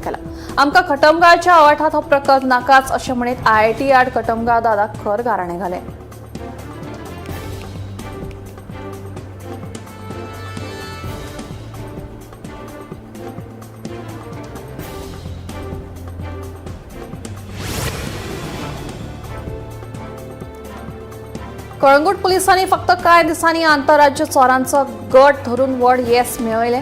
केला. आमकां कटमगाळच्या आवाठांत हो प्रकल्प नाकाच अशें म्हणीत आयआयटी आड कटमगाळ दादाक खर गाराणें घालें. कळंगूट पुलिसांनी फक्त कांय दिसांनी आंतरराज्य चोरांचो गट धरून व्हड येस मेळयलें.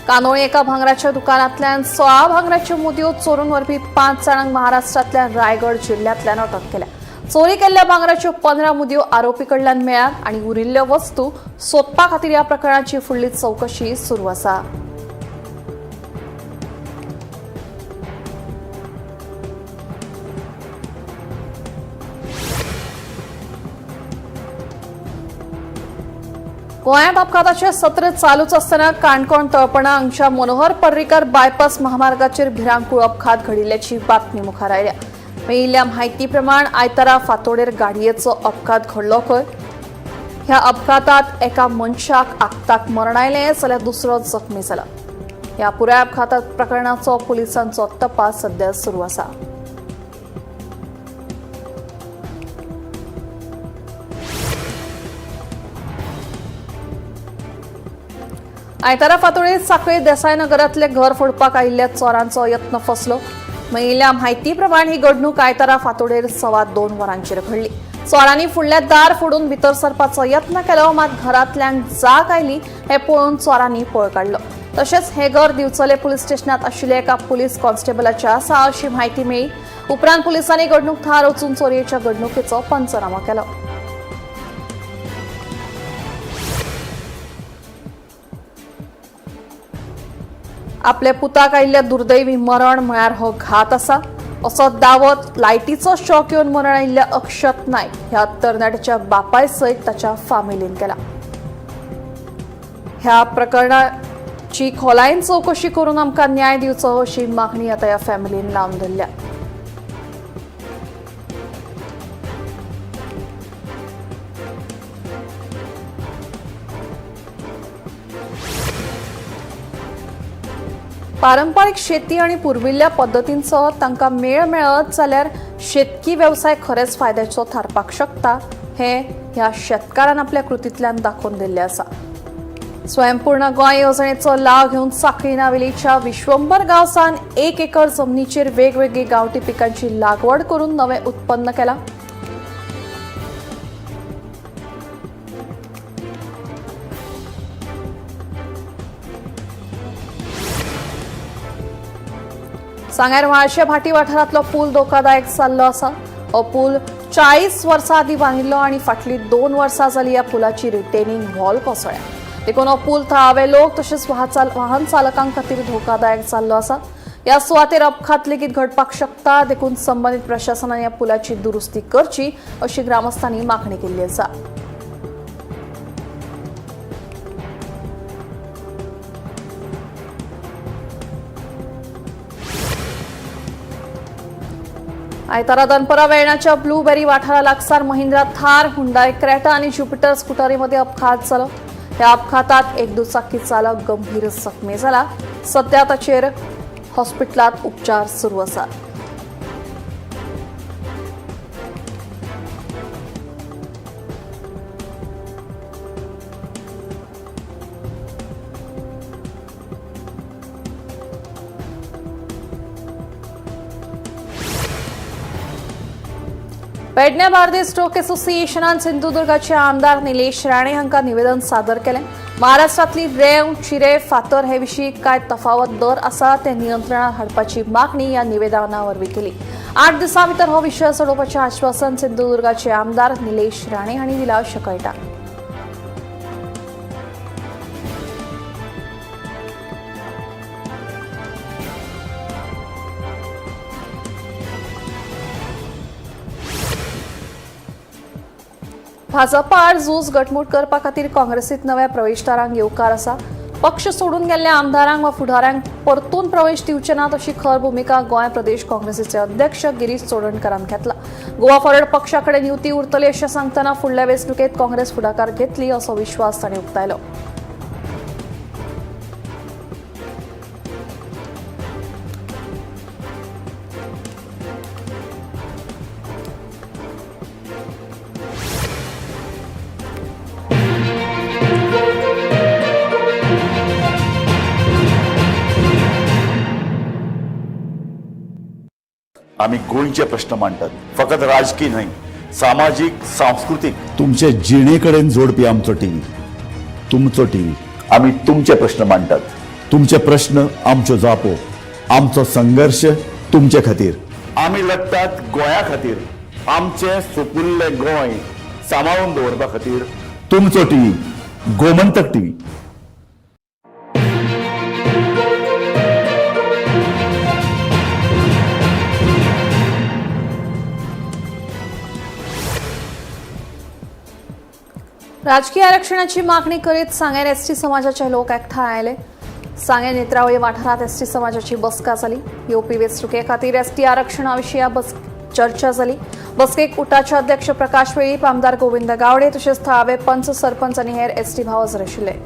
कानोळी एका भांगराच्या दुकानांतल्यान 16 भांगराच्यो मुदयो चोरून व्हरपी 5 जाणांक महाराष्ट्रांतल्या रायगड जिल्ल्यांतल्यान अटक केल्या. चोरी केल्ल्या भांगराच्यो 15 मुदयो आरोपी कडल्यान मेळ्ळ्यात आनी उरिल्ल्यो वस्तू सोदपा खातीर ह्या प्रकरणाची फुडली चवकशी सुरू आसा. गोंयांत अपघाताचे सत्र चालूच आसतना काणकोण तळपणा हांगच्या मनोहर पर्रीकर बायपास महामार्गाचेर भिरांकूळ अपघात घडिल्ल्याची बातमी मुखार आयल्या. मेळिल्ल्या म्हायती प्रमाण आयतारा फांतोडेर गाडयेचो अपघात घडलो खंय. ह्या अपघातात एका मनशाक आक्ताक मरण आयलें जाल्यार दुसरो जखमी जाला. ह्या पुराय अपघाता प्रकरणाचो पुलिसांचो तपास सध्या सुरू आसा. आयतारा फांतोडेर सांखळे देसाय नगरांतले घर फोडपाक आयिल्ल्या चोरांचो यत्न फसलो. मेळिल्ल्या म्हायती प्रमाण ही घडणूक आयतारा फांतोडेर 2:15 वरांचेर घडली. चोरांनी फुडल्या दार फोडून भितर सरपाचो यत्न केलो, मात घरांतल्यांक जाग आयली हें पळोवन चोरांनी पळ काडलो. तशेंच हें घर दिवचले पुलीस स्टेशनांत आशिल्ल्या एका पुलीस कॉन्स्टेबलाच्या आसा अशी म्हायती मेळ्ळी. उपरांत पुलिसांनी घडणूक थळार वचून चोरयेच्या घडणुकेचो पंचनामो केलो. आपल्या पुताक आयिल्ल्या दुर्दैवी मरण म्हळ्यार हो घात आसा असो दावत लायटीचो शॉक येवन मरण आयिल्ल्या अक्षत नायक ह्या तरणाट्याच्या बापाय सयत ताच्या फामिलीन केला. ह्या प्रकरणाची खोलायेन चवकशी करून आमकां न्याय दिवचो अशी मागणी आतां ह्या फॅमिलीन लावन धरल्या. पारंपरिक शेती आणि पुर्विल्ल्या पद्दतींचो तांकां मेळ मेळत जाल्यार शेतकी वेवसाय खरेंच फायद्याचो थारपाक शकता हें ह्या शेतकारान आपल्या कृतींतल्यान दाखोवन दिल्लें आसा. स्वयंपूर्ण गोंय येवजणेचो लाव घेवन सांखळी नावेलीच्या विश्वंभर गांवसान 1 एकर जमनीचेर वेगवेगळी गांवठी पिकांची लागवड करून नवें उत्पन्न केलां. सांग्यार म्हाळशे भाटी वाठारांतलो पूल धोकादायक जाल्लो आसा. हो पूल 40 वर्सां आदीं बांदिल्लो आनी फाटलीं 2 वर्सां जाली ह्या पुलाची रिटेनिंग वॉल कोसळ्या. देखून हो पूल थळावे लोक तशेंच वाहन चालकां खातीर धोकादायक जाल्लो आसा. ह्या सुवातेर अपघात लेगीत घडपाक शकता, देखून संबंदीत प्रशासनान ह्या पुलाची दुरुस्ती करची अशी ग्रामस्थांनी मागणी केल्ली आसा. आयतारा दनपरा वेर्णाच्या ब्लूबेरी वाठारा लागसार महिंद्रा थार, हुंडाय क्रेटा आनी ज्युपिटर स्कुटरीमध्ये अपघात जालो. ह्या अपघातात एक दुचाकी चालक गंभीर जखमी जाला. सध्या ताचेर हॉस्पिटलांत उपचार सुरू आसात. पेडणे बार्देस स्ट्रोक असोसिएशनान सिंधुदुर्गाचे आमदार निलेश राणे हांकां निवेदन सादर केलें. महाराष्ट्रांतली रेंव, चिरे, फातर हे विशीं कांय तफावत दर आसा ते नियंत्रणात हाडपाची मागणी ह्या निवेदना वरवीं केली. 8 दिसां भितर हो विशय सोडोवपाचें आश्वासन सिंधुदुर्गाचे आमदार निलेश राणे हांणी दिलां अशें कळटा. भाजपा आड झूज घटमूट करपा खातीर काँग्रेसीत नव्या प्रवेशदारांक येवकार आसा. पक्ष सोडून गेल्ल्या आमदारांक वा फुडाऱ्यांक परतून प्रवेश दिवचे नात अशी खर भुमिका गोंय प्रदेश काँग्रेसीचे अध्यक्ष गिरीश चोडणकारान घेतला. गोवा फॉरवर्ड पक्षा कडेन युती उरतली अशें सांगतना फुडल्या वेंचणुकेंत काँग्रेस फुडाकार घेतली असो विश्वास तांणी उक्तायलो. आमी गोंयचे प्रश्न मांडटात, फकत राजकी न्हय, सामाजीक, सांस्कृतीक, तुमचे जिणे कडेन जोडपी आमचो टीव्ही, तुमचो टीव्ही. आमी तुमचे प्रश्न मांडटात, तुमचे प्रश्न आमच्यो जापो, आमचो संघर्श तुमचे खातीर. आमी लडटात गोंया खातीर, आमचें सुपुल्लें गोंय सांबाळून दवरपा खातीर. तुमचो टीव्ही, गोमंतक टीव्ही. राजकीय आरक्षणाची मागणी करीत सांगेर एसटी समाजाचे लोक एकठांय आयले. सांगें नेत्रावळी वाठारांत एसटी समाजाची बसका जाली. येवपी वेंचणुके खातीर एसटी आरक्षणा विशीं ह्या चर्चा जाली. बसकेक उटाचे अध्यक्ष प्रकाश वेळीप, आमदार गोविंद गावडे तशेंच थळावे पंच, सरपंच आनी हेर एसटी भाव हजर आशिल्ले.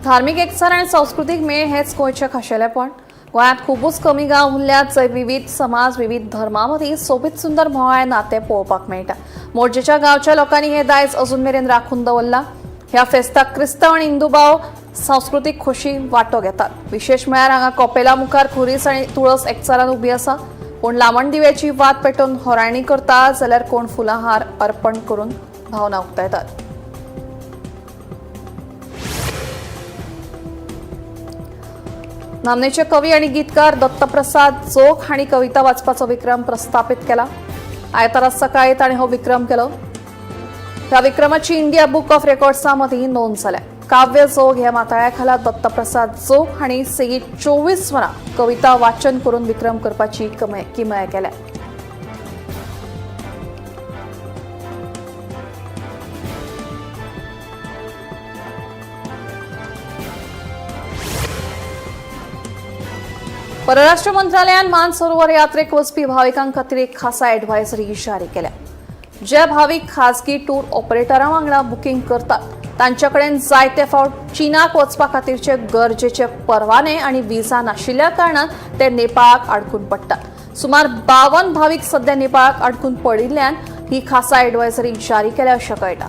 धार्मिक एकचार आनी सांस्कृतीक मेळ हेच गोंयचें खाशेलेपण. गोंयांत खुबूच कमी गांव उरल्यात जंय विविध समाज, विविध धर्मां मदीं सोबीत सुंदर म्होंवाळ नातें पळोवपाक मेळटा. मोरजेच्या गांवच्या लोकांनी हें दायज अजून मेरेन राखून दवरलां. ह्या फेस्ताक क्रिस्तांव आनी हिंदू भाव सांस्कृतीक खोशी वांटो घेतात. विशेश म्हळ्यार हांगा कॉपेला मुखार खुरीस आनी तुळस एकचारान उबी आसा. कोण लामण दिव्याची वात पेटोवन होरायणी करता जाल्यार कोण फुलां हार अर्पण करून भावना उक्तायतात. नामनेचे कवी आणि गीतकार दत्तप्रसाद जोग हांणी कविता वाचपाचो विक्रम प्रस्थापित केला. आयतारा सकाळी ताणें हो विक्रम केलो. ह्या विक्रमाची इंडिया बुक ऑफ रेकॉर्ड्सा मदीं नोंद जाल्या. काव्य जोग ह्या माथाळ्या खाला दत्तप्रसाद जोग हांणी सेगीत 24 वरां कविता वाचन करून विक्रम करपाची किमया केल्या. परराष्ट्र मंत्रालयान मानसरोवर यात्रेक वचपी भाविकां खातीर एक खासा ॲडवायझरी जारी केल्या. जे भावीक खाजगी टूर ऑपरेटरां वांगडा बुकींग करतात तांचे कडेन जायते फावट चीनाक वचपा खातीरचे गरजेचे परवाने आनी विजा नाशिल्ल्या कारणान ते नेपाळाक आडकून पडटात. सुमार 52 भावीक सध्या नेपाळाक आडकून पडिल्ल्यान ही खासा ॲडवायझरी जारी केल्या अशें कळटा.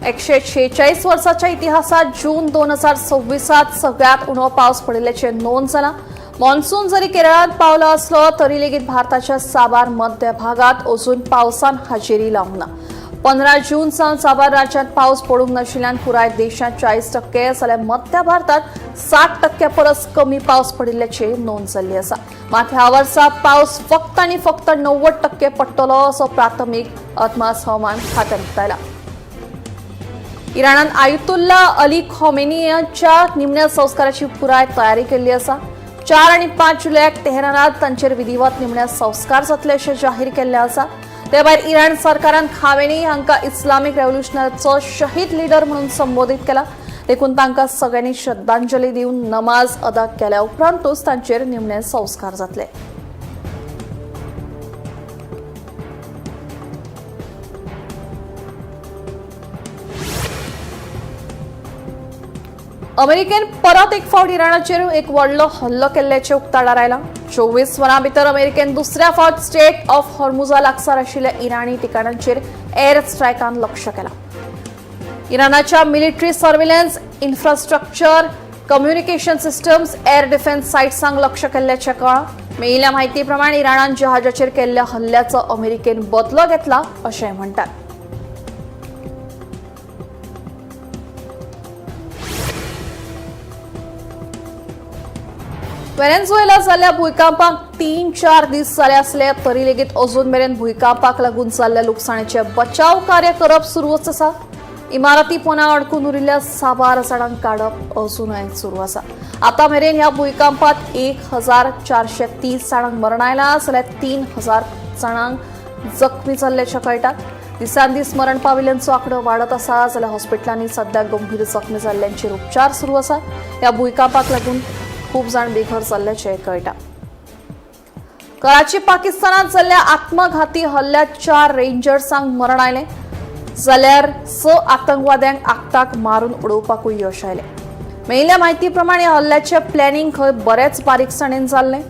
एकशे 46 वर्साच्या इतिहासात जून 2026 सगळ्यात उणो पावस पडिल्ल्याचें नोंद जाला. मॉन्सून जरी केरळांत पावलो आसलो तरी लेगीत भारताच्या साबार मध्य भागात अजून पावसान हाजेरी लावंक ना. 15 जून सावन साबार राज्यांत पावस पडूंक नाशिल्ल्यान पुराय देशांत 40% जाल्यार मध्य भारतात 60% परस कमी पावस पडिल्ल्याची नोंद जाल्ली आसा. मात ह्या वर्सा पावस फक्त आनी फक्त 90% पडटलो असो प्राथमीक अदमास हवामान खात्यान उक्तायला. इराणान आयतुल्ला अली खोमेनीच्या निमण्या संस्काराची पुराय तयारी केल्ली आसा. 4 आनी 5 जुलयाक तेहरानात तांचेर विधिवत निमण्या संस्कार जातले अशें जाहीर केल्लें आसा. ते भायर इराण सरकारान खामेनी हांकां इस्लामीक रेव्होल्युशनाचो शहीद लिडर म्हणून संबोधीत केला. देखून तांकां सगळ्यांनी श्रद्धांजली दिवन नमाज अदा केल्या उपरांतूच तांचेर निमणे संस्कार जातले. अमेरिकेन परत एक फावट इराणाचेर एक व्हडलो हल्लो केल्ल्याचें उक्ताडार आयलां. 24 वरां भितर अमेरिकेन दुसऱ्या फावट स्टेट ऑफ हॉर्मुजा लागसार आशिल्ल्या इराणी ठिकाणांचेर एअर स्ट्रायकान लक्ष केलां. इराणाच्या military surveillance infrastructure, communication systems, air defence सायट्सांक लक्ष केल्ल्याचें कळ्ळां. मेळिल्ल्या म्हायती प्रमाण इराणान जहाजाचेर केल्ल्या हल्ल्याचो अमेरिकेन बदलो घेतला अशें म्हणटात. व्हेनेझुएला जाल्ल्या भुंयकांपाक 3-4 दीस जाले आसले तरी लेगीत अजून मेरेन भुंयकांपाक लागून जाल्ल्या लुकसाणेचें बचाव कार्य करप सुरूच आसा. इमारती पोना अडकून उरिल्ल्या साबार जाणांक काडप अजूनय सुरू आसा. आतां मेरेन ह्या भुंयकांपात 1430 जाणांक मरण आयलां जाल्यार 3000 जाणांक जखमी जाल्ल्याचें कळटा. दिसान दीस मरण पाविल्ल्यांचो आंकडो वाडत आसा जाल्यार हॉस्पिटलांनी सध्या गंभीर जखमी जाल्ल्यांचेर उपचार सुरू आसा. ह्या भुंयकांपाक लागून खूब जाण बेघर जाल्ल्याचें कळटा. कराची पाकिस्तानात जाल्ल्या आत्मघाती हल्ल्यात 4 रेंजर्सांक मरण आयलें. जाल्यार 6 आतंकवाद्यांक आक्ताक मारून उडोवपाकूय यश आयलें. मेळिल्ल्या म्हायती प्रमाण ह्या हल्ल्याचें प्लॅनिंग खंय बरेच बारीकसाणेन जाल्लें.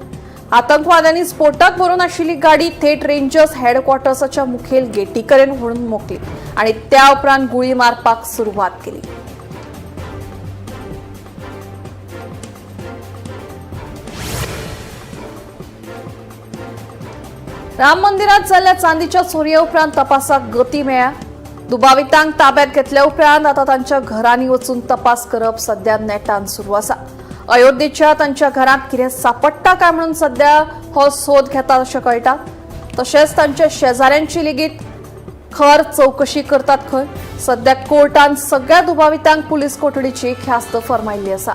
आतंकवाद्यांनी स्फोटक भरून आशिल्ली गाडी थेट रेंजर्स हेडक्वॉर्टर्साच्या मुखेल गेटी कडेन व्हरून मोखली आनी त्या उपरांत गुळी मारपाक सुरवात केली. राम मंदिरात जाल्ल्या चांदीच्या चोरये उपरांत तपासाक गती मेळ्ळ्या. दुबावितांक ताब्यात घेतल्या उपरांत आता तांच्या घरांनी वचून तपास करप सध्या नेटान सुरू आसा. अयोध्येच्या तांच्या घरांत कितें सापडटा काय म्हणून सध्या हो सोद घेतात अशें कळटा. तशेंच तांच्या शेजाऱ्यांची लेगीत खर चवकशी करतात खंय. सध्या कोर्टान सगळ्या दुबावितांक पुलीस कोठडीची ख्यास्त फर्मायिल्ली आसा.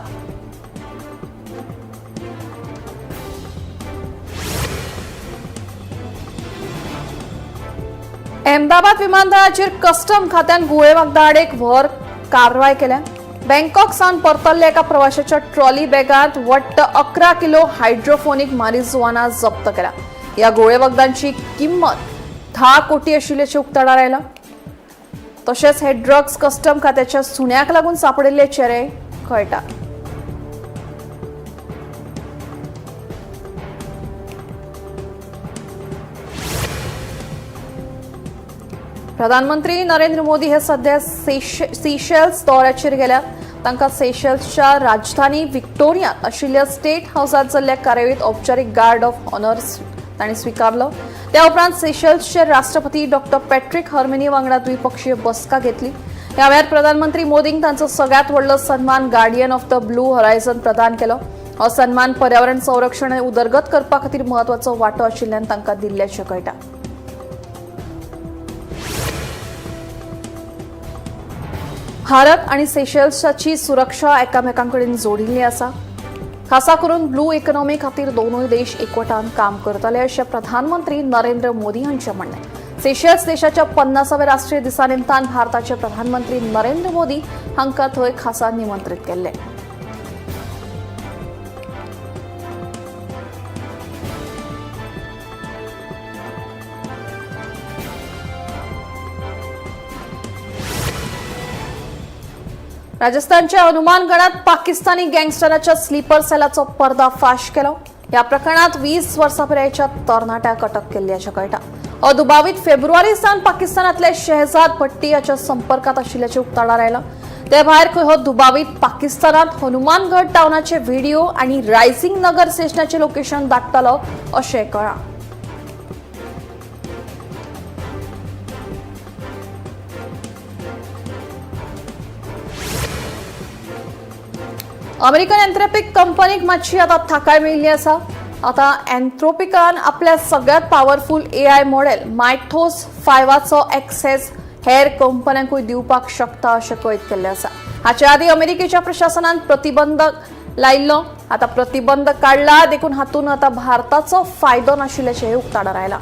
अहमदाबाद विमानतळाचेर कस्टम खात्यान घुंवळे वखदां आड एक व्हड कारवाय केल्या. बँकॉक सावन परतल्ल्या एका प्रवाशाच्या ट्रॉली बॅगांत वट्ट 11 किलो हायड्रोफोनिक मारिजुआना जप्त केला. ह्या घुंवळे वखदांची किंमत 10 कोटी आशिल्ल्याचें उक्ताडार आयलां. तशेंच हे ड्रग्स कस्टम खात्याच्या सुण्याक लागून सापडिल्ले चेरे कळटा. प्रधानमंत्री नरेंद्र मोदी हे सध्या सीशेल्स दौऱ्याचेर गेल्यात. तांकां सेशल्सच्या राजधानी विक्टोरियांत आशिल्ल्या स्टेट हावसांत जाल्ल्या कार्यावळींत औपचारीक गार्ड ऑफ ऑनर्स तांणी स्विकारलो. त्या उपरांत सेशल्सचे राष्ट्रपती डॉक्टर पॅट्रिक हर्मिनी वांगडा द्विपक्षीय बसका घेतली. ह्या वेळार प्रधानमंत्री मोदींक तांचो सगळ्यांत व्हडलो सन्मान guardian of the blue horizon प्रदान केलो. हो सन्मान पर्यावरण संरक्षण आनी उदरगत करपा खातीर म्हत्वाचो वांटो आशिल्ल्यान तांकां दिल्ल्याचें कळटा. भारत आनी सेशल्साची सुरक्षा एकामेकांकडेन जोडिल्ली आसा. खासा करून ब्लू इकॉनॉमी खातीर दोनूय देश एकवटान काम करतले अशें प्रधानमंत्री नरेंद्र मोदी हांचें म्हणणें. सेशल्स देशाच्या 50व्या राष्ट्रीय दिसा निमतान भारताचे प्रधानमंत्री नरेंद्र मोदी हांकां थंय खासा निमंत्रीत केल्ले. राजस्थानच्या हनुमानगडात पाकिस्तानी गँगस्टराच्या स्लीपर सेलाचो पर्दाफाश केलो. ह्या प्रकरणात 20 वर्सां पिरायेच्या तरणाट्याक अटक केल्ली अशें कळटा. हो दुबावीत फेब्रुवारी सावन पाकिस्तानांतले शहजाद भट्टी हाच्या संपर्कांत आशिल्ल्याचें उक्ताडार आयलां. ते भायर खंय हो दुबावीत पाकिस्तानांत हनुमानगड टावनाचे व्हिडिओ आनी रायसिंग नगर स्टेशनाचें लोकेशन धाडटालो अशें कळ्ळां. अमेरिकन अँथ्रोपिक कंपनीक मातशी आतां थाकाय मेळिल्ली आसा. आतां अँथ्रोपिकान आपल्या सगळ्यांत पावरफूल एआय मॉडेल मायथोस 5चो एक्सेस हेर कंपन्यांकूय दिवपाक शकता अशें कळीत केल्लें आसा. हाचे आदीं अमेरिकेच्या प्रशासनान प्रतिबंध लायिल्लो. आतां प्रतिबंध काडला देखून हातूंत आतां भारताचो फायदो नाशिल्ल्याचें उक्ताडार आयलां.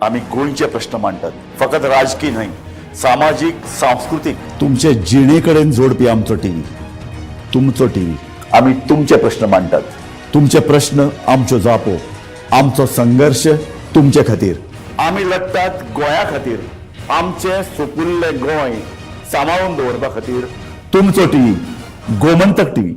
आमी गोंयचे प्रश्न मांडटात, फकत राजकी न्हय, सामाजीक, सांस्कृतीक, तुमचे जिणे कडेन जोडपी आमचो टीव्ही, तुमचो टीव्ही. आमी तुमचे प्रश्न मांडटात, तुमचे प्रश्न आमच्यो जापो, आमचो संघर्श तुमचे खातीर. आमी लडटात गोंया खातीर, आमचें सुपुल्लें गोंय सांबाळून दवरपा खातीर. तुमचो टीव्ही, गोमंतक टीव्ही.